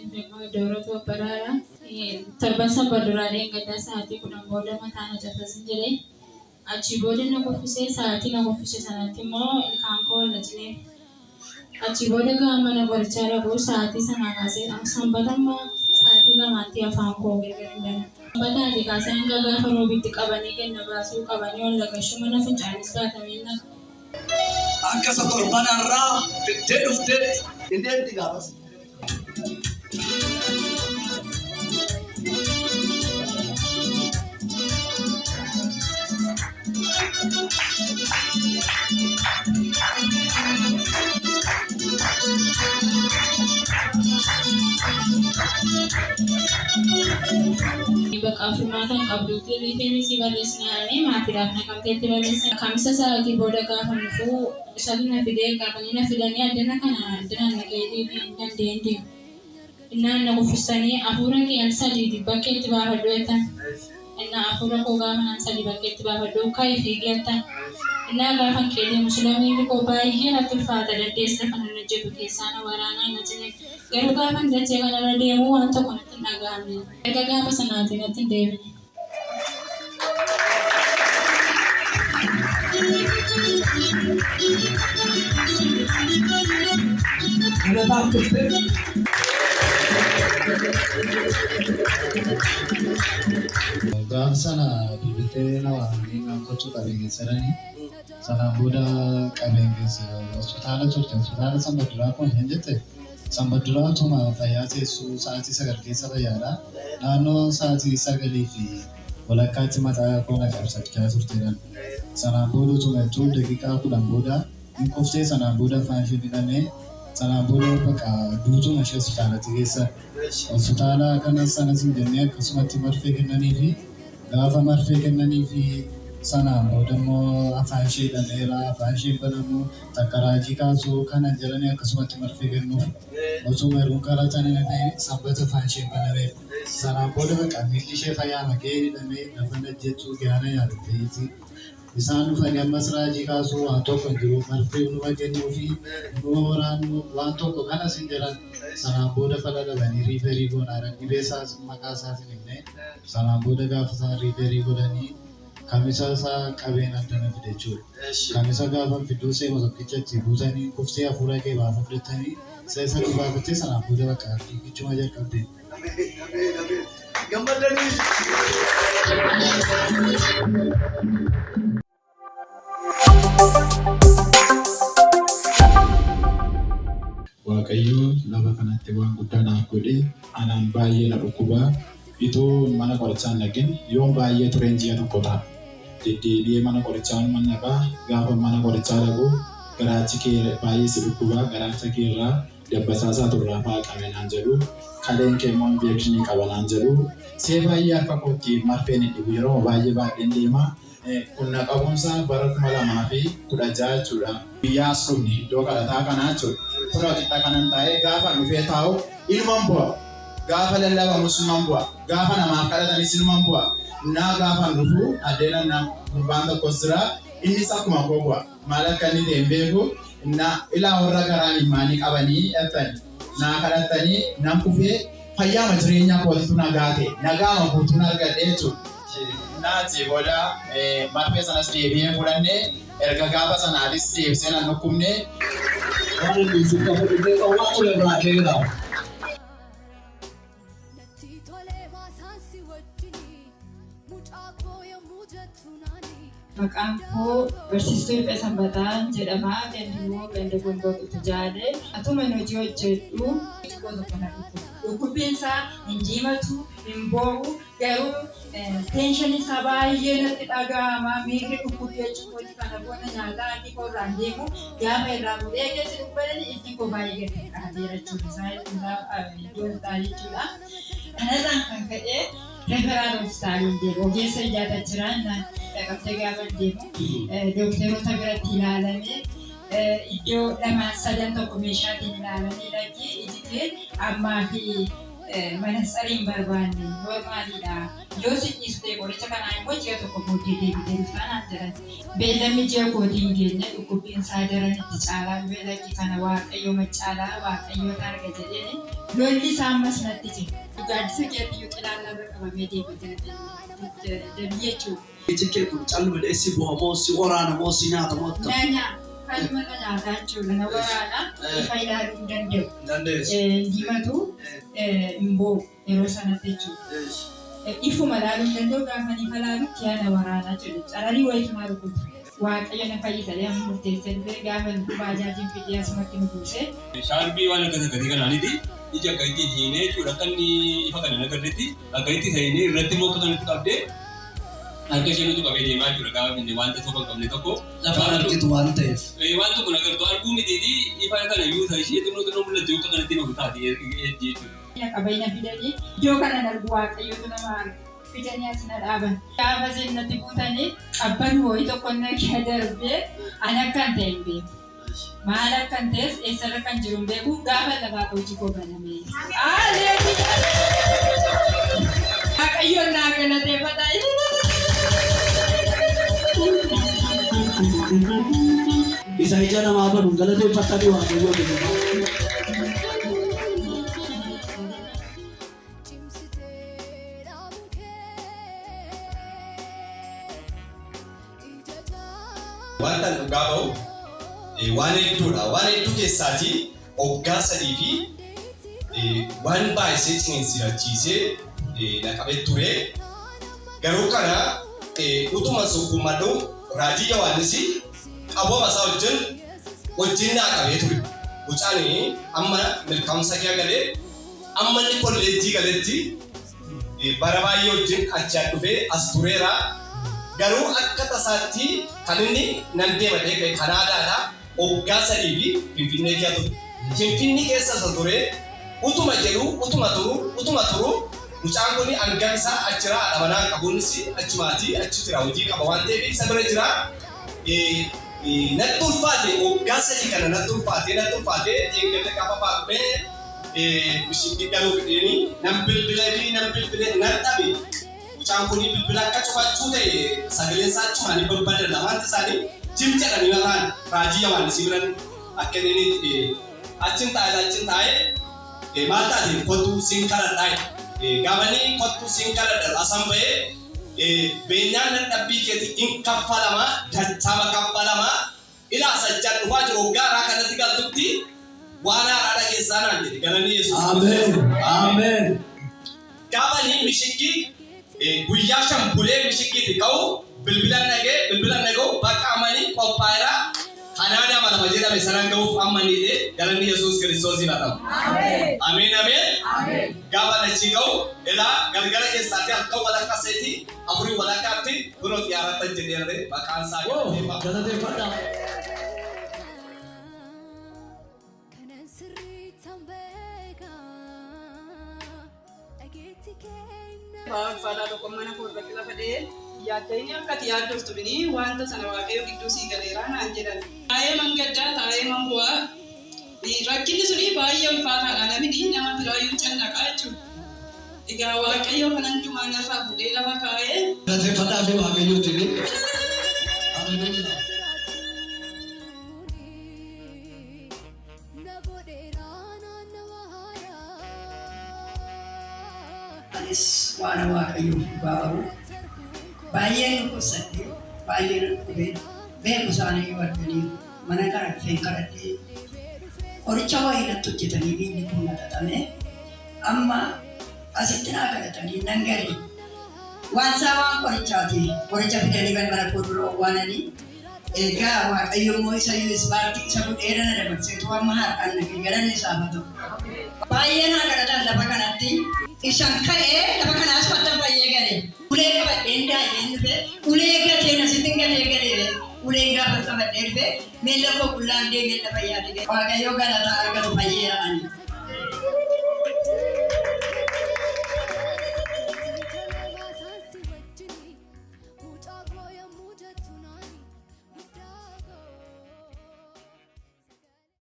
Immoo Dooroo Abbaraara. Torban sanba duraa dheengaddaa sa'aatii 10 booda mataa na cafasin jedhee achii booda na kuffisee sa'aatii na kuffise sanatti immoo ilkaan koo ol na cinee. Achii booda gaafa mana qorichaa dhaqu sa'aatii sanaa kaasee sanbata amma sa'aatii 2tti afaan koo gargar hin bane. Sanbataatii kaasee hanga gaafa roobiitti qabanii gad na baasuu qabanii ol na gashuu mana fincaanis baatamee na Akka isa torban har'aa fiddee dhufteetti hin deemti gaafas. Bakka furmaata hin qabduutti riifeenii sii barreessina jedhanii maatiidhaaf Naqamteetti barreessan. Kamisa sa'aatii booda gaafa dhufu isatu na fidee qabanii na fidanii addana kana addanaan na ga'ee deebi'ee hin danda'een deemu. Innaan na kuffisanii hafuura kee al sadiiti bakkeetti baafadhu jettan. Innaa hafuura koo gaafa al sadii bakkeetti baafadhu ka'i fiigi jettan. Innaa gaafan ka'ee deemu sila miilli koo baay'ee natti ulfaata dandees lafa nan hojjetu keessaa na waraanaa na cine. Garuu gaafan dachee kanarra deemu waan tokko natti hin dhaga'amne. Erga gaafa sanaatii natti hin deebine. Galataaf dhuftee. Gaafa sana bilbiltee na waamanii naan kottuu qabeen geessa jedhanii. Sanaan booda qabeen geesse hospitaala turte. Hospitaala Sanbat-duraa akkuma isheen jette Sanbat-duraa utuma fayyaa teessuu sa'aatii 9 keessa fayyaadha. Naannoo sa'aatii sagalii fi walakkaatti mataa koo na cabsachaa turteedhaan. Sanaan booda utuma jettuu daqiiqaa 10 booda hin kuftee sanaan booda afaan isheen hidhamee sanaan booda baqa duutuma ishee hospitaalatti geessan. Hospitaala kanas sanas hin jennee akkasumatti marfee kennaniifi gaafa marfee kennaniifi sanaan booda immoo afaan ishee hidhameera afaan ishee hin banamu takka raajii kaasuu kana hin jedhanii akkasumatti marfee kennuuf. Otuma yeroon kadhatan hin ta'in sanbata afaan ishee hin banameef. Sanaan booda baqa miilli ishee fayyaa makee hidhamee lafa hin ejjettu gaana yaadateeti. Isaan dhufanii ammas raajii kaasuu waan tokko hin jiru marfee numa kennuufi numa waraannu waan tokko kanas hin jedhan. Sanaan booda fala dhabanii riiferii goonaadhaan dhibee isaas maqaa isaas hin himne. Sanaan booda gaafa isaan riiferii godhanii kamisa isaa qabeen addana fide jechuudha. Kamisa gaafa fiduu seema tokkicha itti guutanii kuftee hafuura kee baafadhu jettanii isa isa baafattee sanaan booda bakka fiigichuma jalqabde. Ameen, ameen, ameen. Gammadanii. Waaqayyo lafa kanatti waan guddaa naaf godhe. Anaan baay'ee na dhukkuba. Itoo mana qorichaa hin dhaqin yoon baay'ee tureen ji'a tokko ta'a. Deddeebi'ee mana qorichaa numan dhaqa. Gaafa mana qorichaa dhaqu garaachi kee baay'ee si dhukkuba. Garaacha kee irraa dabbasaasaatu irraa faaqame naan jedhu. Kaleen kee immoo infekshinii qaba naan jedhu. See baay'ee harka kootti marfeen hin dhibu. Yeroo baay'ee baadheen deema. Kun na qabuunsaa bara 2016 jechuudha. Guyyaa as dhufne iddoo kadhataa kanaa jechuudha. Kunoo xixa kanan taa'ee gaafa dhufee taa'u inuman bu'a. Gaafa lallabamus inuman bu'a. Gaafa namaaf kadhatanis inuman bu'a. Naa gaafan dhufu addeen na gurbaan tokkos jira. Innis akkuma koo bu'a. Maal akka inni ta'e hin beeku. Naa ilaa warra garaan immaanii qabanii dhattani. Naa kadhattanii nan kufee fayyaama jireenya kootitu nagaa ta'e. Nagaama guutuun argadhe jechuudha. Naati booda marfee sanas deebi'ee fudhanne erga gaafa sanaatis deebisee nan dhukkubne. Waan inni isin qabu dhibee dhowwaa ture irraa ka'eera. Natti tolee haasaan si wajjini mucaa koo yommuu jettu naani. Maqaan koo Barsiistuu Hirphee Sanbataa jedhama. Gandi immoo ganda Gomboo Qilxu Jaalee. Atuman hojii hojjedhu xiqqoo tokko na dhukkuba. Dhukkubbiin isaa hin diimatu, hin boo'u, garuu tension isaa baay'ee natti dhaga'ama. Miirri dhukkubbii jechuun kana booda nyaataa harki koo irraan deemu gaafa irraa fuudhee keessa dhukkubatanii ijji koo baay'ee gadi xiqqaateera jechuudha. Isaa iddoon isaa jechuudha. Kanarraan kan ka'e referral hospitaaliin deemu ogeessa ijaata jira naan dhaqabtee gaafa deemu dookteroota biratti ilaalamee iddoo lamaan sadan tokko meeshaatiin ilaalamee, lakki, iji kee ammaa fi Manatsariin hin barbaanne noormaaliidha. Yoo si dhiisu ta'e qoricha kanaa immoo ji'a tokko booddee deebitee dhuftaa naan jedhan. Beellamni ji'a kootii hin geenye dhukkubbiin isaa daran itti caalaa dhufee lakki kana Waaqayyo macaalaa Waaqayyoota arga jedheen lolli isaa ammas natti cime. Gaaddisa keetti iyyuu xilaan narra qabamee deema jira dabii jechuudha. Iji kee kun calluma jedhee si bu'a moo si waraana moo si nyaata moo akkam? Na nyaata. Kanuma na nyaataa jechuudha. Na waraana. Ifa ilaaluu hin danda'u. Hin dandeessu. Hin diimatu, hin boo'u yeroo sanatti jechuudha. Ifuma ilaaluu hin danda'u gaafa ifa ilaalutti yaa na waraanaa jedhu. Cararii wayiitu na rukutu. Waaqayyo na fayyisa jedhee amma murteessee dhufee gaafa inni baajaajiin fidee asumatti nu buuse. Shaarbii waan akkas akkasii kanaaniti ija akka ittiin hiinee jechuudha akka inni ifa kana hin agarretti akka itti isa hiinee irratti immoo akka kanatti qabdee harka ishee nutu qabee deemaa jechuudha gaafa finne wanta soba hin qabne tokko. Lafaan argitu waan ta'eef. Waan tokko hin agartu arguu mitiiti ifa kana iyyuu isa ishee xinnoo xinnoo mul'atti akka kanatti hin taati jechuudha. Na qabanii na fidanii iddoo kanan argu Waaqayyotu nama arga. Fidanii as na dhaaban. Gaafa isin natti buutanii qabban wayii tokko na darbee ani akkan ta'e hin beeku. Maal akkan ta'es eessarra kan jiru hin beeku gaafa lafaa hojii koo baname. Waaqayyoon naa galateeffata. Isa ija namaa banu galateeffattanii Waaqayyoon eebbifama. Cimsitee dhaabuun kee ija jaalala. Wanta dhugaa ba'u waan hedduudha. Waan hedduu keessaatii hoggaa sadii fi waan baay'isee ciniinsirachiisee na qabee ture. Garuu kana utuma sukkuummadhu raajii Yohaannis qabooma isaa wajjin naa qabee ture. Mucaan amma milkaa'umsa kee galee amma inni kolleejjii galetti bara baay'ee wajjin achi dhufee as tureera. Garuu akka tasaatti kan inni nan deema ta'e Kanaadaadha. Hoggaa sadii fi Finfinnee keessa ture. Finfinnee keessa isa ture utuma jedhu utuma turu utuma turu mucaan kun hangam isaa achira haadha manaa qabuunis achi maatii achi jira hojii qaba waan ta'eef isa bira jira. Natti ulfaate hoggaa sadii kana natti ulfaate natti ulfaate eeggalee gaafa baafnee mishiitti galuu fedheeni nan bilbilee fi nan bilbilee nan dhabe. Mucaan kun bilbila akka cufachuu ta'e sagaleen isaa achumaan barbaada lamaan isaanii jim jedhanii mataan raajii Yohaannis biran akka inni achin taa'e achin taa'e maal taate kottu siin kadhadhaa gaafanii kottu siin kadhadha asan ba'ee beenyaan dadhabbii keetii hin kaffalamaa dachama kaffalamaa ilaa sajjaan dhufaa jiru hoggaa haaraa kanatti galtutti waan haaraa dhageessaa naan jedhe galanii Yesuus. Ameen. Ameen. Gaafanii mishikii guyyaa shan bulee mishikiiti ka'u bilbila dhagee bilbila dhaga'u bakka amanii qophaa'eera. Kanaadaa lafa jedhame sanaan ga'uuf ammaniidhe galanni Yesuus Kiristoos haa ta'u. Ameen ameen. Gaafa achi ka'u ilaa galgala keessaatti halkan walakkaa seetii afurii walakkaatti kunoo xiyyaarratti jedhee maqaan isaa Galateeffadhaa. Kanan sirriittan beeka dhageetti kenna. Ulfaataa tokko mana koo irratti lafa dha'ee yaaddanii akka ati yaaddoftu bini wanta sana Waaqayyo gidduu sii galeera naan jedhan. Taa'ee man gaddaa taa'ee man bu'aa. Rakkinni suni baay'ee ulfaataadha namni nama biraayyuu cannaqaa jechuudha. Egaa Waaqayyo kan hundumaa narraa fuudhee lafa kaa'ee. Galateeffadhaa fi Waaqayyooti. Haleluuyaa. Na godheera naannawa haaraa. Anis waan Waaqayyoof dhugaa ba'u baay'een dhukkubsadhe baay'een dhukkubee beeku isaanii arganii mana kana dhufeen kadhadhee qoricha wayii natti hojjetanii biyyi kun na xaxame amma asitti naa kadhatanii nan gale. Waan isaa waan qorichaati qoricha fidanii balbala koo dura owwaalanii egaa Waaqayyo immoo isa isbaartii isa godheera na dabarseetu amma har'aan na galanni isaaf haa ta'u. Baay'ee naa kadhatan lafa kanatti isaan ka'ee lafa kanaas fattan fayyee gale. Ulee qabadheen daa'imeen dhufe ulee gateen asitti gatee galee uleen gaafa qabadhee dhufe miilla koo qullaan deemee lafa yaade Waaqayyo galata argatu fayyee.